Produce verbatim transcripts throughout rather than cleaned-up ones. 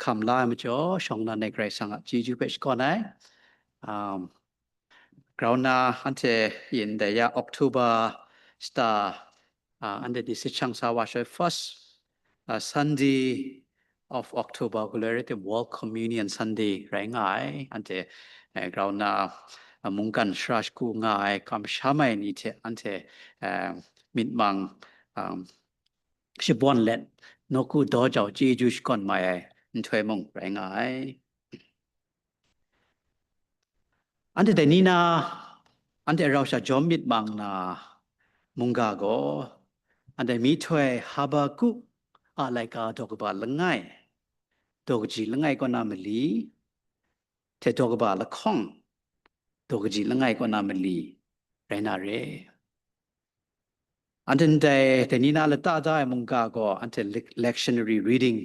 hkam la ai majaw, shawng nnan e Karai Kasang a chyeju hpe shakawn ai. Um, grau nna anhte yin dai ya October star, uh, anhte di si chang sa wa shoi first, uh, Sunday of October, guloi rai tim World Communion Sunday rai nga ai. Anhte, eh, grau nna, uh, mungkan sara shagu nga ai, kamsham ai ni hte anhte, eh, myit mang, um, shabawn let, nawku daw jau chyeju shakawn mai ai nhtoi mung rai nga ai. Anhte dai ni na, anhte rau sha jawm myit mang na mungga gaw, anhte myihtoi Habakkuk a laika daw kaba langai, daw kaji langai kaw na mali, hte daw kaba lahkawng, daw kaji langai kaw na mali, rai na re. Anhte ndai, dai ni na lata da ai mungga gaw, anhte lec-, lectionary reading,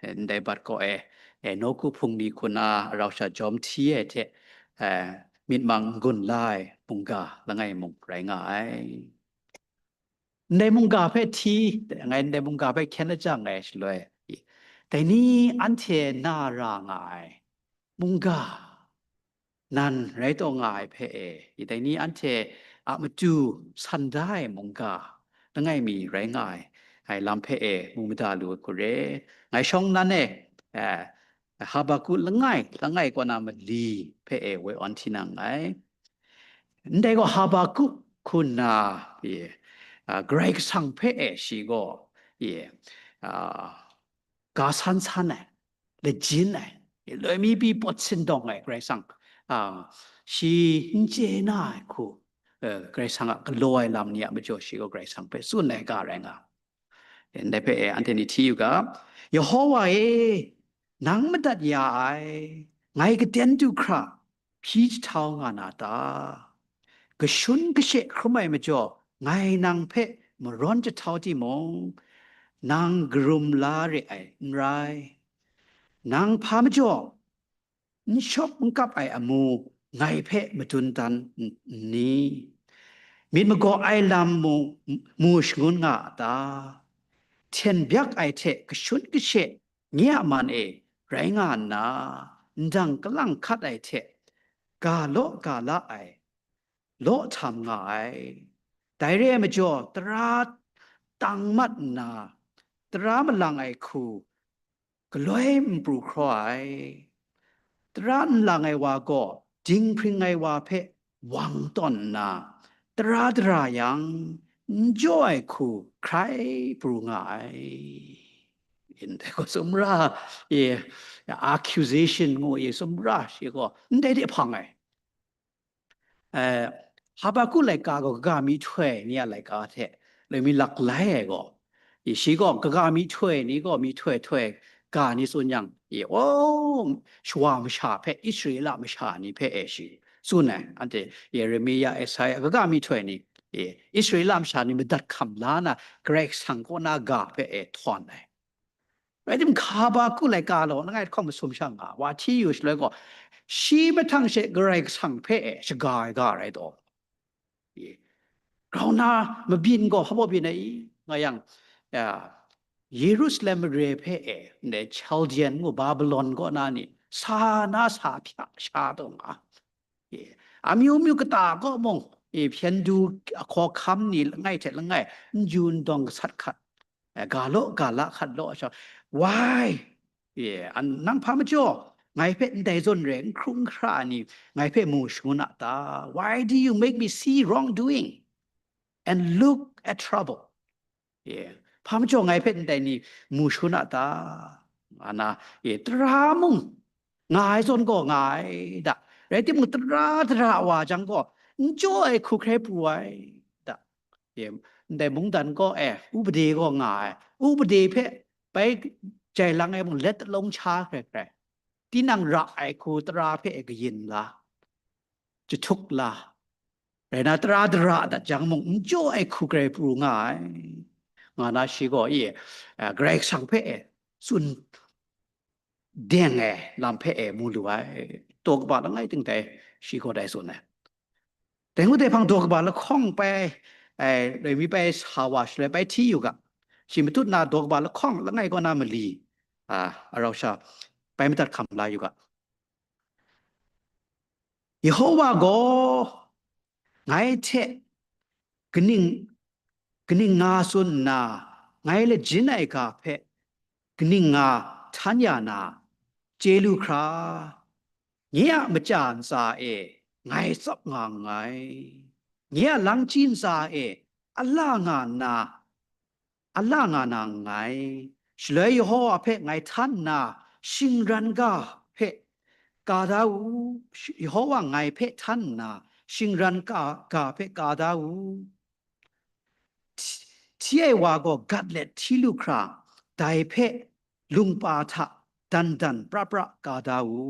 eh, ndai bat gaw e, eh, nawku hpung ni hku na rau sha jawm hti ai hte, eh, myit mang n-gun la ai mungga langai mung rai nga ai. Ndai mungga hpe hti, ngai ndai mungga hpe hkyen lajang ai shaloi, dai ni anhte na ra nga ai mungga, nan rai taw nga ai hpe e, i dai ni anhte a matu san da ai mungga langai mi rai nga ai, ai lam hpe e mu mada lu ai hku re. Ngai shawng nnan e, eh, Habakkuk langai, langai kaw na mali hpe e woi awn hti nang ai. Ndai gaw Habakkuk hku nna, e, a, Karai Kasang hpe e shi gaw, e, a, ga san san ai, lajin ai, loi mi pyi pawt sindawng ai Karai Kasang, a, shi n chye na ai hku, e, Karai Kasang a galaw ai lam ni a majaw shi gaw Karai Kasang hpe tsun ai ga rai nga. Ndai hpe e anhte ni hti yu ga, Yehowa e, nang madat ya ai, ngai katen du hkra, hpyi jahtau nga na ta? Kashun kashe hkrum ai majaw, ngai nang hpe marawn jahtau timung, nang karum la re ai n rai. Nang hpa majaw, n shawp n kap ai amu ngai hpe madun dan n-, n ni? Myit magaw ai lam mu, mu shangun nga a ta? Hten byak ai hte kashun kashe nye a man e rai nga nna, ndang kalang hkat ai hte ga law ga la ai law htam nga ai. Dai re ai majaw, tara tang mat nna, tara malang ai hku galoi n pru hkraw ai. Tara n lang ai wa gaw dinghpring ai wa hpe wang tawn nna, tara dara yang, n jaw ai hku hkrai pru nga ai. Ndai gaw sumra, e, accusation ngu e, sumra shi gaw ndai de hpang ai. Eh, Habakkuk laika gaw kaga myihtoi ni a laika hte loi mi lak lai ai gaw, i, shi gaw kaga myihtoi ni gaw myihtoi htoi ga ni tsun yang, i, o, shawa masha hpe, Israela masha ni hpe e shi tsun ai, anhte Yeremia, Esaia, kaga myihtoi ni, i, Israela masha ni madat hkam la na, Karai Kasang kaw na ga hpe e htawn ai. Rai timung, Habakkuk laika law, langai hkawng masum sha nga, wa hti yu shaloi gaw, shi mahtang she Karai Kasang hpe e shaga ai ga rai taw. Ye. Grau nna mabyin gaw hpa baw byin ai i? Nga yang, ya, Yerusalem mare hpe e, ndai Chaldean ngu Babilon kaw na ni, sa na sa hpya sha taw nga. Ye. Amyu myu kata kaw mung, e, hpyen du ahkaw hkam ni langai hte langai, n ju n dawng gasat hkat, e, ga law ga la hkat law sha, wai, e, an, nang hpa majaw ngai hpe ndai zawn re n hkru n hkra ai ni ngai hpe mu shangun a ta? Why do you make me see wrongdoing and look at trouble? Ye, hpa majaw ngai hpe ndai ni mu shangun a ta? Nga na, ye, tara mung nga ai zawn gaw nga ai da. Rai timung, tara dara wa jang gaw, n jaw ai hku hkrai pru ai da. Ye, ndai mungdan gaw, e, upade gaw nga ai. Upade hpe bai jai lang ai mung let alawng sha hkrai hkrai. Tinang ra ai hku tara hpe e kayin la, jahtuk la, rai na, tara dara dat jang mung, n jaw ai hku grai pru nga ai, nga na shi gaw, i, a, Karai Kasang hpe e tsun deng ai lam hpe e mu lu ai. Daw kaba langai ting dai shi gaw dai tsun ai. Dai ngut ai hpang daw kaba lahkawng pai, ai, loi mi pai sa wa shaloi pai hti yu ga, shi matut na daw kaba lahkawng langai kaw na mali, a, arau sha, bai madat hkam la yu ga. Yehowa gaw ngai hte kaning, kaning nga tsun nna, ngai lajin ai ga hpe kaning nga htan ya na, chye lu hkra, nye a machya ntsa e ngai tsap nga nngai. Nye a langchyi ntsa e a la nga nna, a la nga na nngai. Shaloi Yehowa hpe ngai htan nna, shingran ga hpe ka da u. Yehowa ngai hpe htan nna, shingran ga, ga hpe ka da u. Hti, hti ai wa gaw gat let hti lu hkra, dai hpe lungpa hta dan dan pra pra ka da u.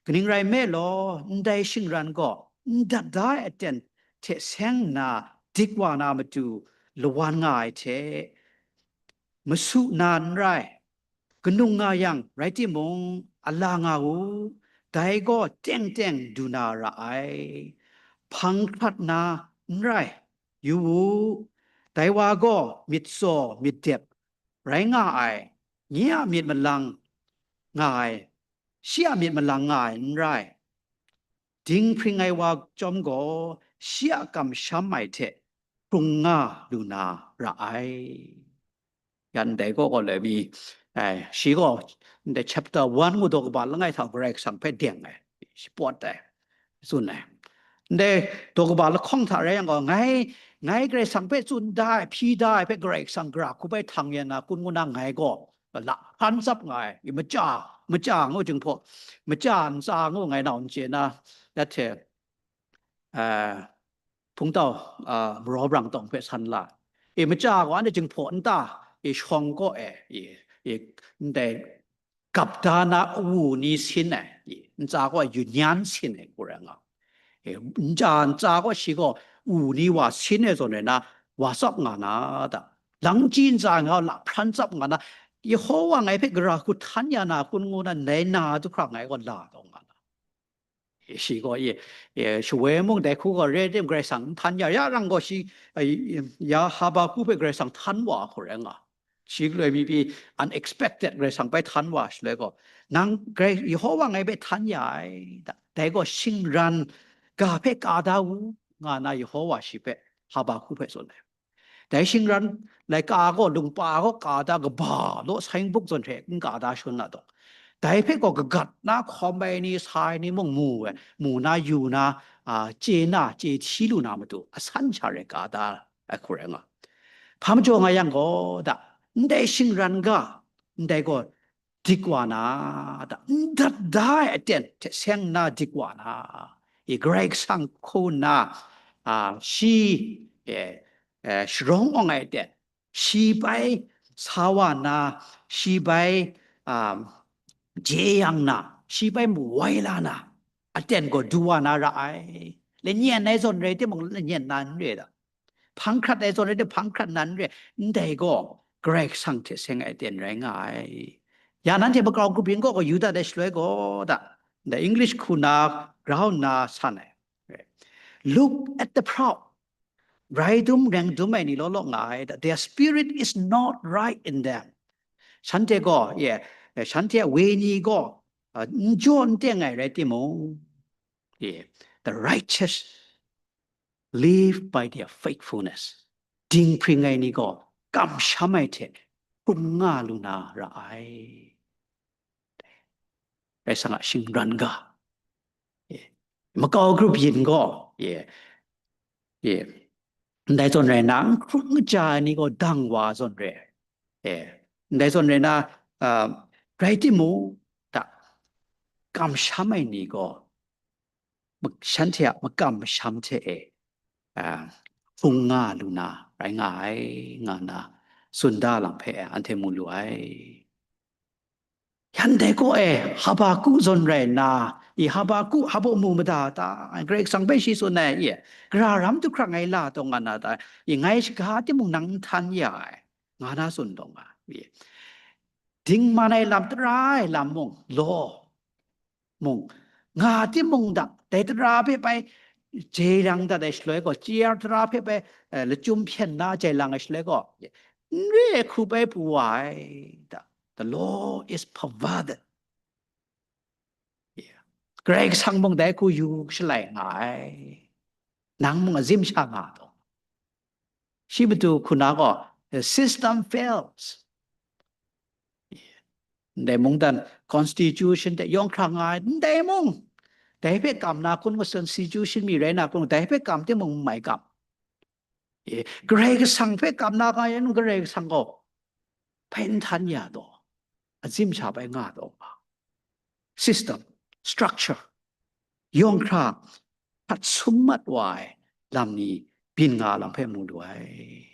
Kaning rai nme law, ndai shingran gaw n dat da ai aten hte seng nna dik wa na matu lawan nga ai hte, masu na n rai, kanung nga yang rai timung, a la nga u, dai gaw teng teng du na ra ai. Hpang hkrat na n rai, yu u, dai wa gaw myit tsaw myit dep rai nga ai, nye a myit malang nga ai, shi a myit malang nga ai n rai. Dinghpring ai wa chyawm gaw, shi a kamsham ai hte hkrung nga lu na ra ai. Yan dai gaw gaw le mi, ai, shi gaw ndai chapter one ngu daw kaba langai hta Karai Kasang hpe deng ai, shi pawt ai, tsun ai. Ndai daw kaba lahkawng hta rai yang gaw, ngai, ngai Karai Kasang hpe tsun da ai, hpyi da ai hpe Karai Kasang gara hku bai htang ya na kun ngu na ngai gaw, lahpran tsap nga ai, i maja, maja ngu jinghpaw, maja ntsa ngu ngai nau n chye na, ya hte, ah, hpungtau, ah, marau brang tawng hpe san la. I maja gaw anhte jinghpaw nta, i shawng kaw e, i, i ndai gap da na wu ni sin ai, i ntsa gaw yu nyan sin ai, hku rai nga. E, nja ntsa gaw shi gaw wu ni wa sin ai zawn rai na, wa tsap nga na da. Langchyi ntsa nga lahpran tsap nga na, Yehowa ngai hpe gara hku htan ya na kun ngu na, ndai na du hkra ngai gaw la taw nga na. E, shi gaw, e, e, shawoi mung dai hku gaw re tim Karai Kasang n htan ya, ya rang gaw shi, e, ya Habaku hpe Karai Kasang htan wa hku rai nga. Shi galoi mi pyi unexpected Karai Kasang bai htan wa shaloi gaw, nang Karai, Yehowa ngai hpe htan ya ai, da, dai gaw shingran ga hpe ka da u, nga na Yehowa shi hpe, Habaku hpe tsun ai. Dai shingran laika gaw, lungpa gaw ka da, kaba law, saingbuk zawn hte n ka da shangun na dawng. Dai hpe gaw kagat na hkawm ai ni, sa ai ni mung mu ai, mu na, yu na, a, chye na, chye hti lu na matu, asan sha rai ka da ai hku rai nga. Hpa majaw nga yang gaw, da, ndai shingran ga, ndai gaw dik wa na, da, n dat da ai aten hte seng nna dik wa na, i Karai Kasang hku nna, a, shi, e, e, sharawng awng ai aten, shi bai sa wa na, shi bai, a, jeyang na, shi bai mu wai la na, aten gaw du wa na ra ai. Lanyin ai zawn rai timung, lanyin na n re da. Hpang hkrat ai zawn rai tim, hpang hkrat na n re, ndai gaw Karai Kasang hte seng ai aten rai nga ai. Ya nanhte makau grup yin gaw, gaw yu dat ai shaloi gaw, da, ndai English hku na grau nna san ai. Look at the proud. Rai dum, reng dum ai ni law law nga ai, that their spirit is not right in them. Shanhte gaw, ye, shanhte a wenyi gaw, a, n jaw n teng ai rai timung, ye, the righteous live by their faithfulness. Dinghpring ai ni gaw kamsham ai hte hkrum nga lu na ra ai. Karai Kasang a shingran ga. Ye. Makau grup yin gaw, ye, ye, ndai zawn rai na, n hkrum n kaja ai ni gaw dang wa zawn re. Ye. Ndai zawn rai na, a, rai timung, da, kamsham ai ni gaw, ma-, shanhte a makam masham hte e, a, hpung nga lu na rai nga ai, nga na, tsun da lam hpe anhte mu lu ai. Yan dai gaw e, Habaku zawn rai nna, i Habaku, Habaku mu mada ta, Karai Kasang hpe shi tsun ai, i, gara ram du hkra ngai la taw nga na ta, i, ngai shaga timung nang n htan ya ai, nga na tsun taw nga, i. Dingman ai lam, tara ai lam mung, law mung, nga timung dang, dai tara hpe bai jai lang dat ai shaloi gaw, J R tara hpe bai, eh, lachyum hpyen na jai lang ai shaloi gaw, n re ai hku bai pru wa ai, da. The law is perverted. Karai Kasang mung dai hku yu shalai nga ai. Nang mung azim sha nga taw. Shi matu hku na gaw, the system fails. Ndai mungdan constitution hte yawng hkra nga ai, ndai mung, dai hpe kam na kun, constitution mi rai na kun, dai hpe kam timung n mai kam. E, Karai Kasang hpe kam na nga yan, Karai Kasang gaw hpai n htan ya taw, azim sha bai nga taw nga. System, structure, yawng hkra hpat sum mat wa ai lam ni byin nga lam hpe mu lu ai.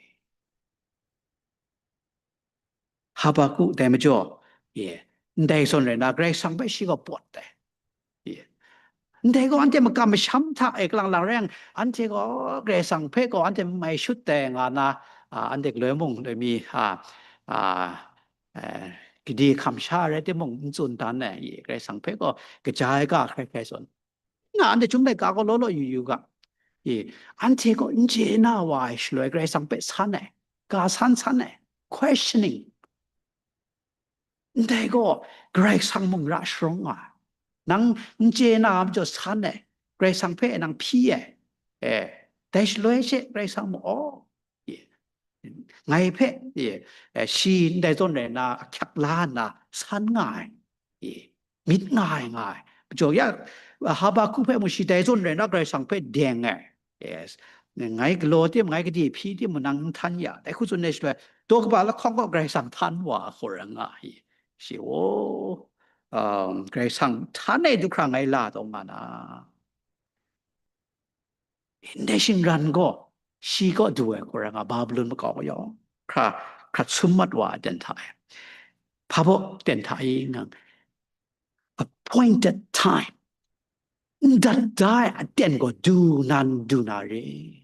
Habaku dai majaw, ye, ndai zawn rai na, Karai Kasang hpe shi gaw pawt ai. Ye. Ndai gaw anhte makam masham hta e kalang lang rai yang, anhte gaw Karai Kasang hpe gaw anhte n mai shut dai nga na, a, anhte galoi mung loi mi, a, a, eh, gade hkam sha rai timung, n tsun dan ai, ye, Karai Kasang hpe gaw kaja ai ga hkrai hkrai zawn. Nga, anhte Chyum laika gaw law law yu yu ga. Ye, anhte gaw n chye na wa ai shaloi Karai Kasang hpe san ai, ga san san ai, questioning. Ndai gaw Karai Kasang mung ra sharawng nga ai. Nang n chye na a majaw san ai, Karai Kasang hpe nang hpyi ai. Eh, dai shaloi she Karai Kasang mung, oh, ye, ngai hpe, ye, eh, shi ndai zawn rai na, ahkyak la nna san nga ai. Ye, myit nga ai, nga ai. Majaw ya, Habaku hpe mung shi dai zawn rai na, Karai Kasang hpe deng ai. Yes. Ngai galaw tim, ngai gade hpyi tim, nang n htan ya. Dai hku tsun ai shaloi, daw kaba lahkawng gaw Karai Kasang htan wa hkawr ai nga ai. Shi, oh, um, Karai Kasang htan ai du hkra ngai la taw nga na. Ndai shingran gaw, shi kaw du ai hkawr ai nga, Babilon makau gaw yawng hkra, hkrat sum mat wa ai aten hta e. Hpa baw aten hta e ngang, appointed time, n dat da ai aten gaw du nan du na re.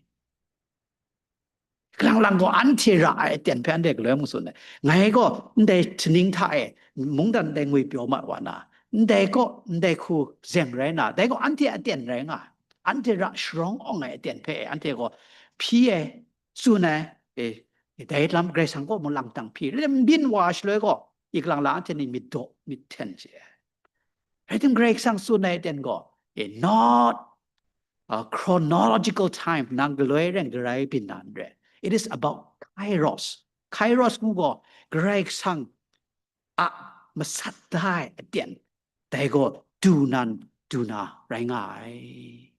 Kalang lang gaw anhte ra ai aten hpe anhte galoi mung tsun ai. Ngai gaw ndai htaning hta e, mungdan ndai ngwipyaw mat wa na, ndai kaw, ndai hku zeng rai na, dai gaw anhte aten rai nga ai. Anhte ra sharawng awng ai aten hpe anhte gaw hpyi ai, tsun ai, e, dai lam Karai Kasang kaw mung lang dang hpyi, rai tim byin wa shaloi gaw, i kalang lang anhte ni myit daw, myit hten chye ai. Rai tim, Karai Kasang tsun ai aten gaw, e, not, uh, chronological time, nang galoi reng garai byin na n re. It is about kairos. Kairos ngu gaw, Karai Kasang a masat da ai aten, dai gaw du nan du na rai nga ai.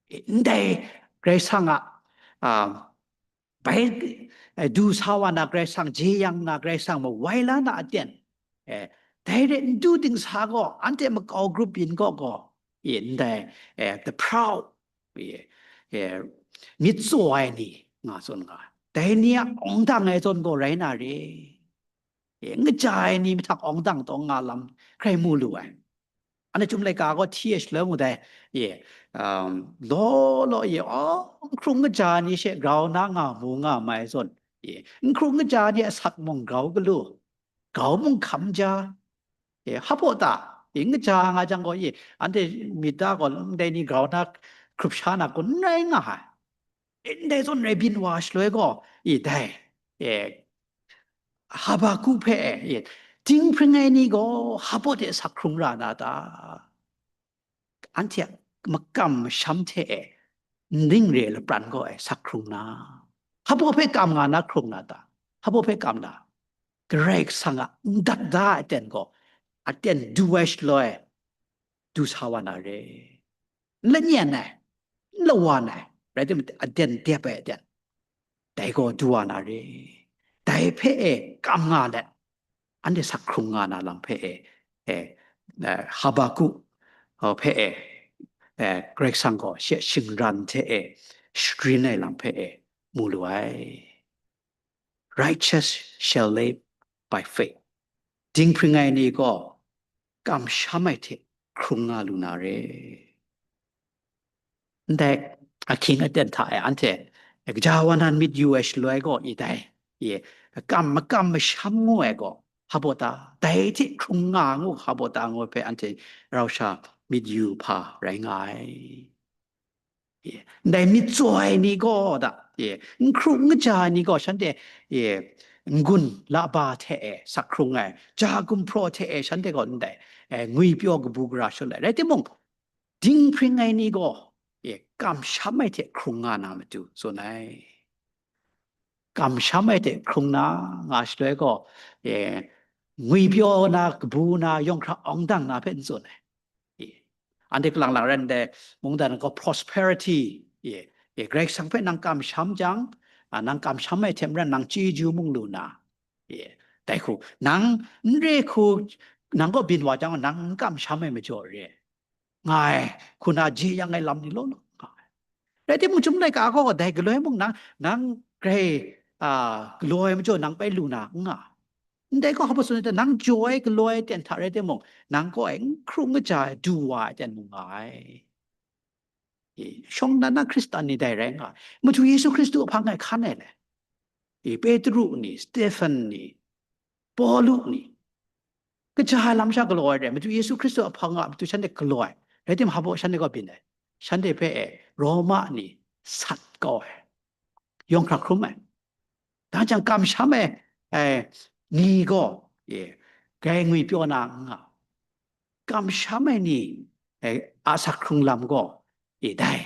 E, ndai Karai Kasang a, a, bai, e, du sa wa na, Karai Kasang jeyang na, Karai Kasang mawai la na aten, e, dai re n du dingsa gaw, anhte makau grup yin gaw gaw, e, ndai, e, the proud, e, e, myit tsaw ai ni nga tsun nga, dai ni a awng dang ai zawn gaw rai na re. E, n kaja ai ni mahtang awng dang taw nga lam hkrai mu lu ai. Anhte Chyum laika gaw hti e shaloi ngu dai, e, um, law law, e, aw, n hkrung n kaja ni she grau na nga mu nga mai zawn, e, n hkrung n kaja ni asak mung grau galu, grau mung hkam ja, e, hpa baw ta, e, n kaja nga jang gaw, e, anhte myit da gaw ndai ni grau na hkrup sha na kun n rai nga ai. E, ndai zawn rai byin wa shaloi gaw, e, dai, e, Habaku hpe, e, dinghpring ai ni gaw hpa baw hte sak hkrung ra na ta? Anhte a makam masham hte e, n ring re lapran gaw e sak hkrung na? Hpa baw hpe kam nga na hkrung na ta? Hpa baw hpe kam na? Karai Kasang a n dat da ai aten gaw, aten du ai shaloi, du sa wa na re. N lanyan ai, n lawan ai, rai timung, aten dep ai aten, dai gaw du wa na re. Dai hpe e kam nga let, anhte sak hkrung nga na lam hpe e, e, e, Habaku, o, hpe e, e, Karai Kasang gaw shi a shingran hte e sharin ai lam hpe e mu lu ai. Righteous shall live by faith. Dinghpring ai ni gaw kamsham ai hte hkrung nga lu na re. Ndai ahkying aten hta e anhte gaja wa nan myit yu ai shaloi gaw, i dai, i kam makam masham ngu ai gaw, hpa baw ta, dai hte hkrung nga ngu hpa baw ta ngu ai hpe anhte rau sha myit yu hpa rai nga ai. Ndai myit tsaw ai ni gaw da, n hkrung n kaja ai ni gaw shanhte, n-gun laba hte e sak hkrung ai, ja gumhpraw hte e shanhte gaw ndai, e, ngwipyaw kabu gara shut ai. Rai timung, dinghpring ai ni gaw, e, kamsham ai hte hkrung nga na matu tsun ai. Kamsham ai hte hkrung na nga shaloi gaw, e, ngwipyaw na, kabu na, yawng hkra awng dang na hpe n tsun ai. E, anhte kalang lang rai ndai, mungdan gaw prosperity, e, e, Karai Kasang hpe nang kamsham jang, a, nang kamsham ai hte maren nang chyeju mung lu na, e, dai hku, nang n re hku, nang kaw byin wa jang, nang n kamsham ai majaw re ai, nga ai, hku na jeyang ai lam ni law law nga ai. Rai timung, Chyum laika gaw dai galoi mung nang, nang grai, a, galaw ai majaw nang bai lu na n nga. Ndai gaw hpa tsun ai ta, nang jaw ai galaw ai ten hta rai timung, nang kaw ai n hkrung kaja ai du wa ai ten mung nga ai. E, shawng nnan na Hkristan ni dai rai nga ai. Madu Yesu Hkristu hpang e hkan ai le. E, Petru ni, Stephen ni, Pawlu ni, kaja ai lam sha galaw ai rai, Madu Yesu Hkristu a hpang a matu shanhte galaw ai, rai timung, hpa baw shanhte gaw byin ai, shanhte hpe e Roma ni sat kau ai, yawng hkra hkrum ai, dang jang kamsham ai, e, ni gaw, e, grai ngwipyaw na n nga, kamsham ai ni, e, a sak hkrung lam gaw, e, dai,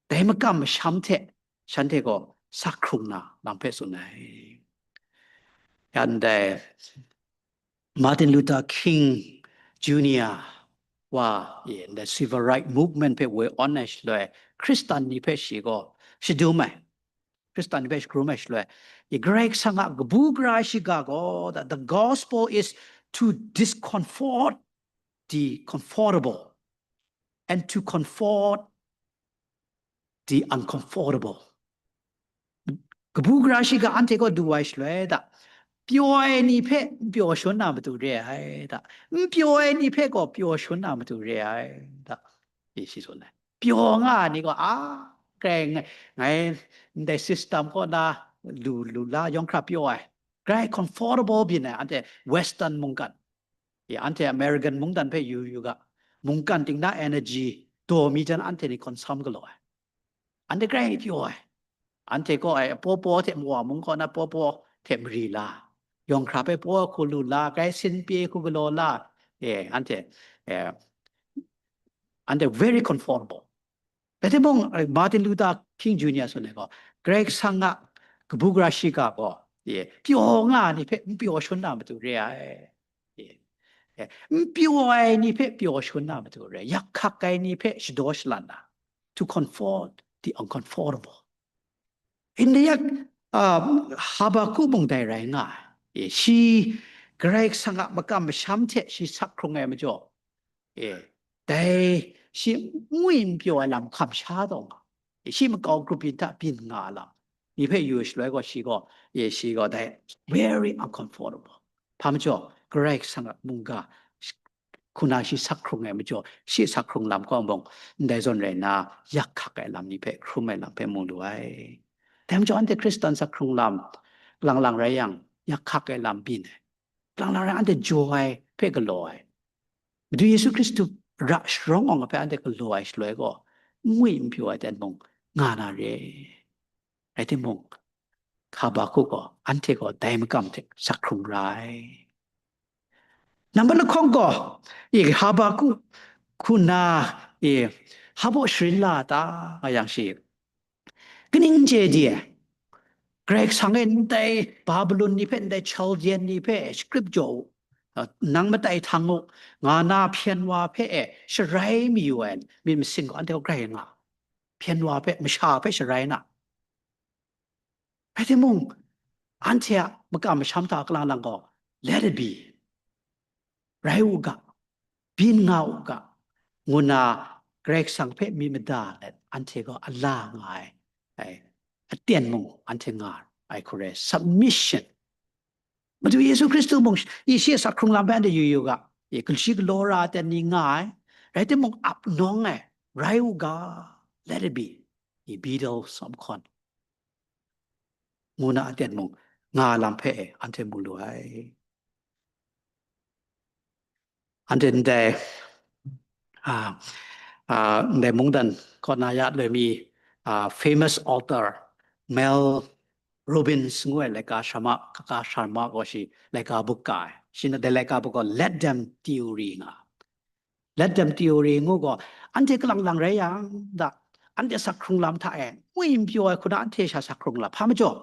dai makam masham hte shanhte gaw sak hkrung na lam hpe tsun ai. Yan dai Martin Luther King Junior wa, e, the civil right movement hpe woi awn ai shaloi, Hkristan ni hpe shi gaw shadum ai, Hkristan ni hpe shakrum ai shaloi, e, Karai Kasang a kabu gara shiga gaw, that the gospel is to discomfort the comfortable and to comfort the uncomfortable. Kabu gara shiga anhte gaw du ai shaloi da, pyaw ai ni hpe n pyaw shangun na matu re ai da, n pyaw ai ni hpe gaw pyaw shangun na matu re ai da, e shi tsun ai. Pyaw nga ai ni gaw, a, grai ngai, ngai ndai system kaw na lu, lu la yawng hkra pyaw ai, grai comfortable byin ai, anhte Western mungkan, e, anhte American mungdan hpe yu yu ga, mungkan ting na energy daw mi jan anhte ni hkawn sam galaw ai. Anhte grai pyaw ai. Anhte gaw ai, paw paw hte mawa mung kaw na paw paw hte mari la, yawng hkra hpe paw hku lu la, grai sin pye hku galaw la, e, anhte, e, anhte very comfortable. Rai timung, e, Martin Luther King Junior tsun ai gaw, Karai Kasang a kabu gara shiga gaw, e, pyaw nga ai ni hpe n pyaw shangun na matu re ai. E, e, n pyaw ai ni hpe pyaw shangun na matu re ai, yak hkak ai ni hpe shadaw shalan na, to comfort the uncomfortable. Ndai yak, um, Habakkuk mung dai rai nga ai. E, shi Karai Kasang a makam masham hte shi sak hkrung ai majaw, e, dai shi ngwi n pyaw ai lam hkam sha taw nga, e, shi makau grup byin hta byin nga ai lam ni hpe yu shaloi gaw, shi gaw, e, shi gaw dai very uncomfortable. Hpa majaw, Karai Kasang a mungga hku na shi sak hkrung ai majaw, shi sak hkrung lam kaw mung, ndai zawn rai nna, yak hkak ai lam ni hpe hkrum ai lam hpe mu lu ai. Dai majaw, anhte Hkristan sak hkrung lam lang lang rai yang, yak hkak ai lam byin ai. Lang lang rai, anhte jaw ai hpe galaw ai. Madu Yesu Hkristu ra sharawng awng hpe anhte galaw ai shaloi gaw, n ngwi n pyaw ai ten mung nga na re. Rai timung, Habakkuk gaw, anhte gaw dai makam hte sak hkrung ra ai. Nambat lahkawng gaw, e, Habakkuk hku na, e, hpa baw sharin la ta, nga yang shi, kaning chye di ai? Karai Kasang e ndai Babilon ni hpe, ndai Chaldean ni hpe shakrit jaw u, a, nang matai htang u, nga na hpyen wa hpe e sharai mayu ai myit masin gaw anhte gaw grai nga, hpyen wa hpe, masha hpe sharai na. Rai timung, anhte a makam masham hta kalang lang gaw, let it be, rai u ga, byin nga u ga, ngu nna Karai Kasang hpe myit mada let, anhte gaw a la nga ai, ai aten mung anhte nga ai hku rai, submission. Madu Yesu Hkristu mung, i shi a sak hkrung lam hpe anhte yu yu ga, i, shi galaw ra ai aten ni nga ai, rai timung, ap nawng ai, rai u ga, let it be, i, be it so, ngu na aten mung nga lam hpe anhte mu lu ai. Anhte ndai, a, a, ndai mungdan kaw na ya loi mi, a, famous author Mel Robbins ngu ai laika sharma, kaka sharma gaw shi laika buk ka ai. Shi na dai laika buk gaw Let Them Theory nga. Let Them Theory ngu gaw, anhte kalang lang rai yang da, anhte sak hkrung lam hta e, ngwi n pyaw ai hku na anhte sha sak hkrung lam, hpa majaw,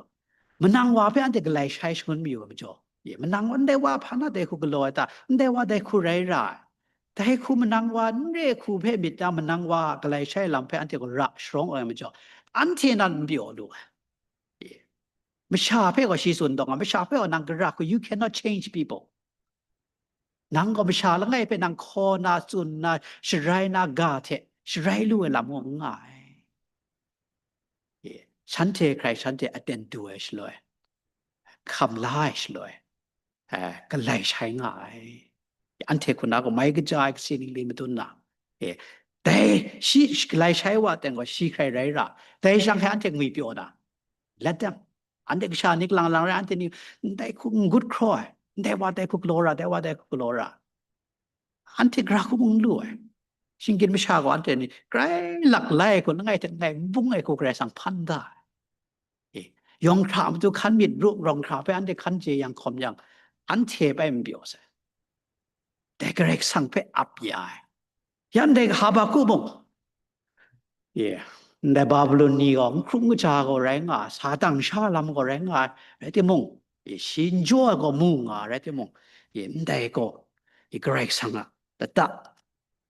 manang wa hpe anhte galai shai shangun mayu ai majaw, ye, manang wa ndai wa hpa na dai hku galaw ai ta, ndai wa dai hku rai ra ai. Dai hku manang wa n re hku hpe myit na manang wa galai shai lam hpe anhte gaw ra sharawng ai majaw, anhte nan n pyaw lu ai. Ye. Masha hpe gaw shi tsun dawng ai, masha hpe gaw nang gara hku, you cannot change people. Nang gaw masha langai hpe nang hkaw na, tsun na, sharai na ga hte sharai lu ai lam mung n nga ai. Ye, shanhte hkrai shanhte aten du ai shaloi, hkam la ai shaloi, eh, galai shai nga ai. Anhte hku na gaw mai kaja ai kasi ningli madun na, eh, dai shi galai shai wa teng gaw shi hkrai rai ra, dai shang hpe anhte ngwi pyaw na, let them. Anhte kasha ni kalang lang rai, anhte ni ndai hku n gut hkraw ai, ndai wa dai hku galaw ra, dai wa dai hku galaw ra. Anhte gara hku mung n lu ai. Shinggyim masha gaw anhte ni grai lak lai ai hku, langai hte langai n bung ai hku Karai Kasang hpan da ai. Eh, yawng hkra matu hkan myit ru, yawng hkra hpe anhte hkan chye yang hkawm yang, anhte bai n pyaw sai. Dai Karai Kasang hpe ap ya ai. Yan dai Habakkuk mung, ye, ndai Babilon ni gaw n hkrung kaja gaw rai nga ai, sa tang sha lam gaw rai nga ai, rai timung, ye, shi n jaw ai gaw mu nga ai, rai timung, ye, ndai gaw, ye, Karai Kasang a lata,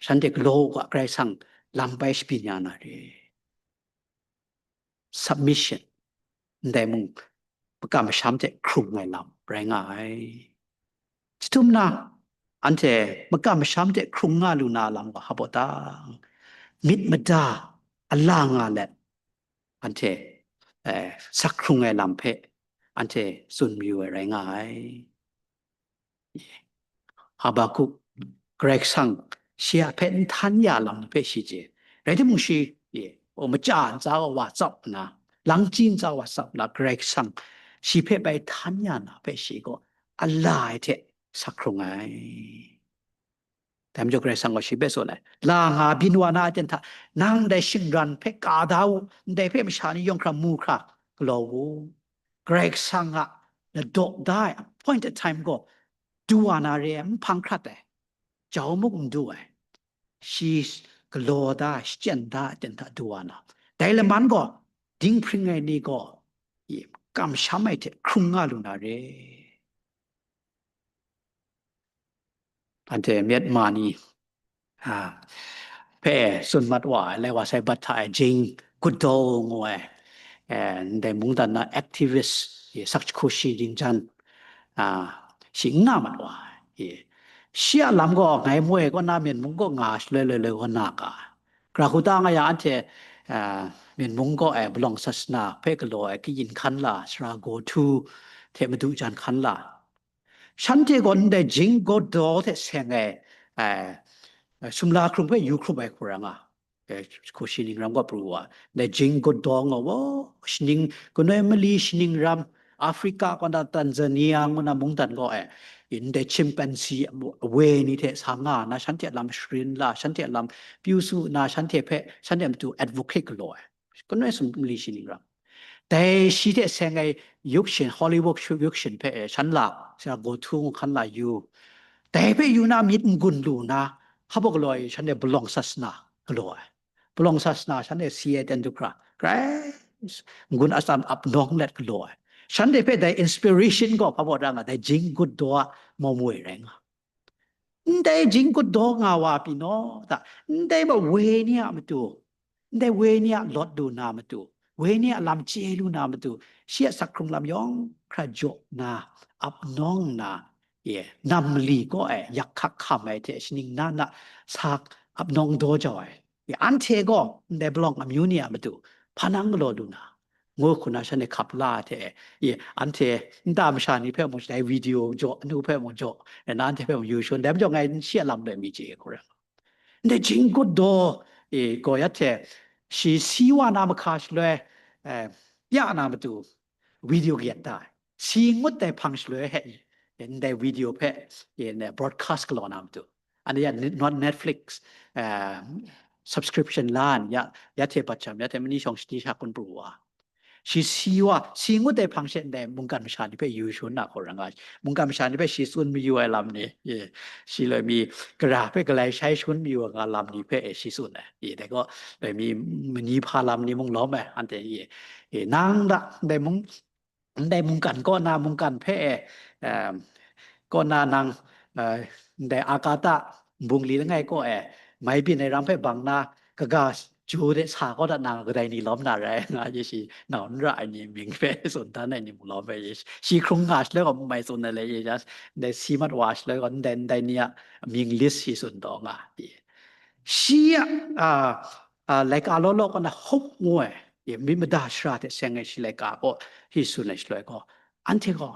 shanhte galaw u ga, Karai Kasang lam bai shabyin ya na re. Submission, ndai mung makam masham hte hkrung ai lam rai nga ai. Chyahtum na, anhte makam masham hte hkrung nga lu na lam gaw hpa baw ta, myit mada a la nga let, anhte, eh, sak hkrung ai lam hpe anhte tsun mayu ai rai nga ai. Habakkuk, Karai Kasang shi a hpe n htan ya lam hpe shi chye. Rai timung shi, ye, o, maja ntsa gaw wa tsap nna, langchyi ntsa wa tsap nna, Karai Kasang shi hpe bai htan ya na hpe shi gaw a la ai hte sak hkrung ai. Dai majaw Karai Kasang gaw shi hpe tsun ai, la nga byin wa na aten hta, nang dai shingran hpe ka da u, ndai hpe masha ni yawng hkra mu hkra galaw u. Karai Kasang a ladaw da ai appointed time gaw du wa na re ai, n hpang hkrat ai, jau muk n du ai, shi galaw da ai, shachyen da ai aten hta du wa na, dai laman gaw dinghpring ai ni gaw, i, kamsham ai hte hkrung nga lu na re. Anhte Myanmar ni, a, hpe tsun mat wa ai, lai wa sai bat hta e, Jane Goodall ngu ai, e, ndai mungdan na activist, e, sak jahku shi ning jan, a, shi n nga mat wa ai. E, shi a lam gaw ngai moi kaw na Myen mung kaw nga shaloi loi loi kaw na ga ai. Gara hku ta nga yang anhte, a, Myen mung kaw e palawng sasana hpe galaw ai kayin hkan la, sara Go Htu hte madu jan hkan la, shanhte gaw ndai Jane Goodall hte seng ai, ai, sumla hkrung hpe yu hkrup ai hku ra nga, e, hku shi ning ram gaw pru wa, ndai Jane Goodall nga wa, shaning, kanoi mali shaning ram, Africa kaw na Tanzania ngu na mungdan gaw e, ndai chimpanzee we ni hte sa nga na, shanhte a lam sharin la, shanhte a lam pyu su na, shanhte hpe, shanhte a matu advocate galaw ai. Kanoi sum mali shaning ram. Dai shi hte seng ai yuk shin, Hollywood yuk shin hpe, e, shan la, sara Go Htu ngu hkan la yu. Dai hpe yu na myit n-gun lu na, hpa baw galaw ai, shanhte palawng sasana galaw ai. Palawng sasana shanhte si ai ten du hkra, grai n-gun atsam ap nawng let galaw ai. Shanhte hpe dai inspiration gaw hpa baw ra nga, dai Jane Goodall a mawmoi rai nga. Ndai Jane Goodall nga wa pyi naw ta, ndai ma we ni a matu, ndai we ni a lawt lu na matu, we ni a lam chye lu na matu, shi a sak hkrung lam yawng hkra jaw nna, ap nawng nna, ye, nam mali kaw e yak hkak hkam ai hte shaning na na sa ap nawng daw jau ai. Ye, anhte gaw ndai palawng amyu ni a matu hpa nang galaw lu na, ngu hku na shanhte hkap la hte, ye, anhte nta masha ni hpe mung, dai video jaw, anu hpe mung jaw, na anhte hpe mung yu shangun, dai majaw ngai shi a lam loi mi chye hku rai. Ndai Jane Goodall, e, gaw ya hte, shi si wa na mahka shaloi, e, ya na matu video kayat da ai. Si ngut ai hpang shaloi he, ndai video hpe, e, ne, broadcast galaw na matu. Anhte ya Net-, Netflix, e, subscription la n, ya, ya hte bat jam, ya hte mani shawng shani sha kun pru wa. Shi si wa, si ngut ai hpang she ndai mungkan masha ni hpe yu shangun na hku rai nga, mungkan masha ni hpe shi tsun mayu ai lam ni, ye, shi loi mi gara hpe galai shai shangun mayu ai nga lam ni hpe e shi tsun ai. Ye, dai gaw, loi mi mani hpa lam ni mung lawm ai, anhte ye, ye, nang da, ndai mung, ndai mungkan kaw na mungkan hpe e, em, kaw na nang, eh, ndai akata bungli langai kaw e, mai byin ai ram hpe bang na, kaga ju de sa kau dat na kadai ni lawm na rai nga, ye shi nau n ra ai ni mying hpe tsun dan ai ni mung lawm ai, ye shi hkrung nga shaloi gaw, mai tsun ai le, ye ja, ndai si mat wa shaloi gaw, ndai, ndai ni a mying list shi tsun taw nga, ye. Shi a, a, a, laika law law kaw na Hope ngu ai, ye, myit mada shara hte seng ai shi laika kaw, shi tsun ai shaloi gaw, anhte gaw,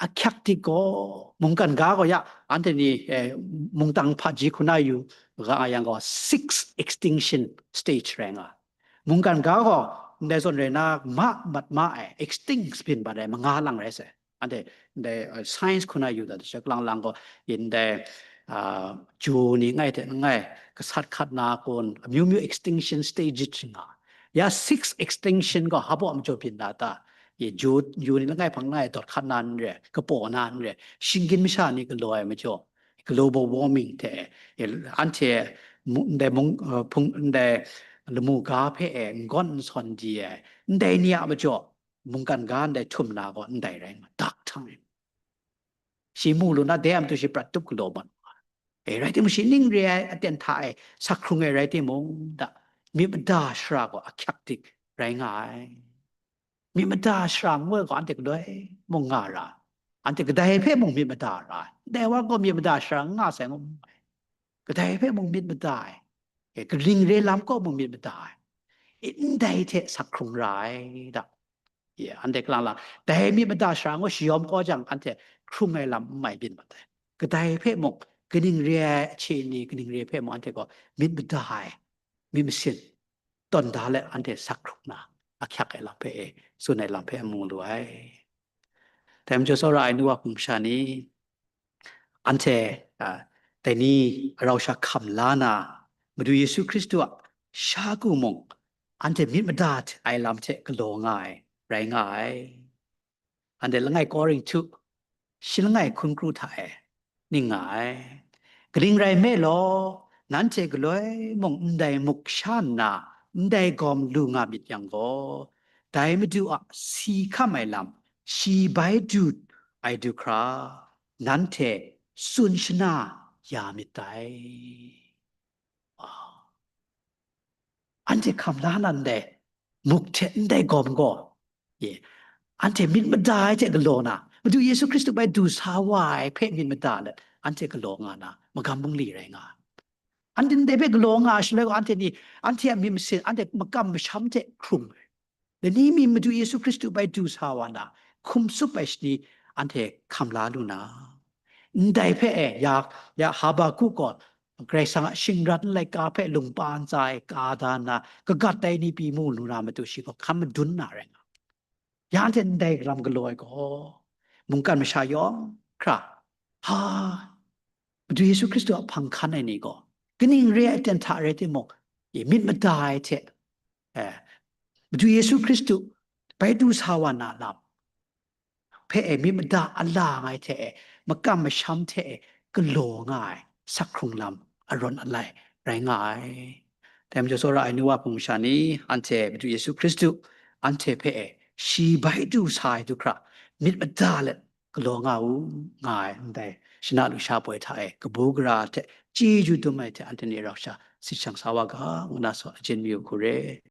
ahkyak dik gaw, mungkan ga gaw ya, anhte ni, eh, mungtang hpaji hku na yu ga yang gaw, six extinction stage rai nga. Mungkan ga gaw, ndai zawn rai na, ma mat ma ai, extinct byin bat ai, manga lang rai sai. Anhte, ndai, uh, science hku na yu dat, shak lang lang gaw, ndai, uh, ju ni ngai hte ngai, kasat hkat na kun, amyu myu extinction stages nga. Ya six extinction gaw, hpa majaw byin na ta, ye ju, ju ni langai hpang ngai, dawt hkat na n re, kapaw na n re, shinggyim masha ni galaw ai majaw, global warming hte, ye, anhte mu-, ndai mung, uh, hpung, ndai lamu ga hpe e, n gawn n sawn di ai, ndai ni a majaw, mungkan ga ndai htum na gaw ndai rai nga, dark time. Shi mu lu na, dai a matu shi prat tup galaw mat wa. E, rai timung, shi ning re ai aten hta e sak hkrung ai rai timung, da, myit mada shara gaw ahkyak dik rai nga ai. Myit mada shara ngu ai gaw anhte galoi mung nga ra, anhte kadai hpe mung myit mada ra ai. Dai wa gaw myit mada shara n nga sai ngu mu ai. Kadai hpe mung myit mada ai. E, kaning re lam kaw mung myit mada ai. E, ndai hte sak hkrung ra ai da. Ye, anhte kalang lang, dai myit mada shara ngu shayawm kau jang, anhte hkrung ai lam n mai byin mat ai. Kadai hpe mung, kaning re ai ahkying ni, kaning re hpe mung, anhte gaw myit mada ai, myit masin, tawn da let anhte sak hkrung na, ahkyak ai lam hpe e, tsun ai lam hpe mu lu ai. Dai majaw, tsawra ai nu wa hpung sha ni, anhte, a, dai ni rau sha hkam la na, Madu Yesu Hkristu a sha ku mung, anhte myit mada ai lam hte galaw nga ai, rai nga ai. Anhte langai Korinhtu, shi langai hkun kru hta e, ning nga ai. Kaning rai nme law, nanhte galoi mung ndai muk sha nna, ndai gawm lu nga myit yang gaw, dai Madu a si hkam ai lam, shi bai du ai du hkra, nanhte tsun shana ya myit dai. Wow. Anhte hkam la na ndai muk hte ndai gawm gaw, ye, anhte myit mada ai hte galaw na, Madu Yesu Hkristu bai du sa wa ai hpe myit mada let, anhte galaw nga na, magam bungli rai nga ai. Anhte ndai hpe galaw nga ai shaloi gaw, anhte ni, anhte a myit masin, anhte makam masham hte hkrung ai. Dai ni mi Madu Yesu Hkristu bai du sa wa na, hkum tsup ai shani anhte hkam la lu na, ndai hpe e, ya, ya Habakkuk gaw Karai Kasang a shingran laika hpe lungpa ntsa e ka da nna, kagat ai ni pyi mu lu na matu shi gaw hkan madun na rai nga. Ya anhte ndai lam galaw ai gaw, mungkan masha yawng hkra, ha, Madu Yesu Hkristu a hpang hkan ai ni gaw, kaning re ai aten hta rai timung, myit mada ai hte, eh, Madu Yesu Hkristu bai du sa wa na lam hpe e myit mada a la nga ai hte e, makam masham hte e galaw nga ai, sak hkrung lam arawn alai rai nga ai. Dai majaw, tsawra ai nu wa hpung sha ni, anhte Madu Yesu Hkristu anhte hpe e shi bai du sa ai du hkra, myit mada let galaw nga u, nga ai ndai shana lusha poi hta e kabu gara hte chyeju dum ai hte anhte ni rau sha sit shang sa wa ga, ngu na saw ajin mayu hku re.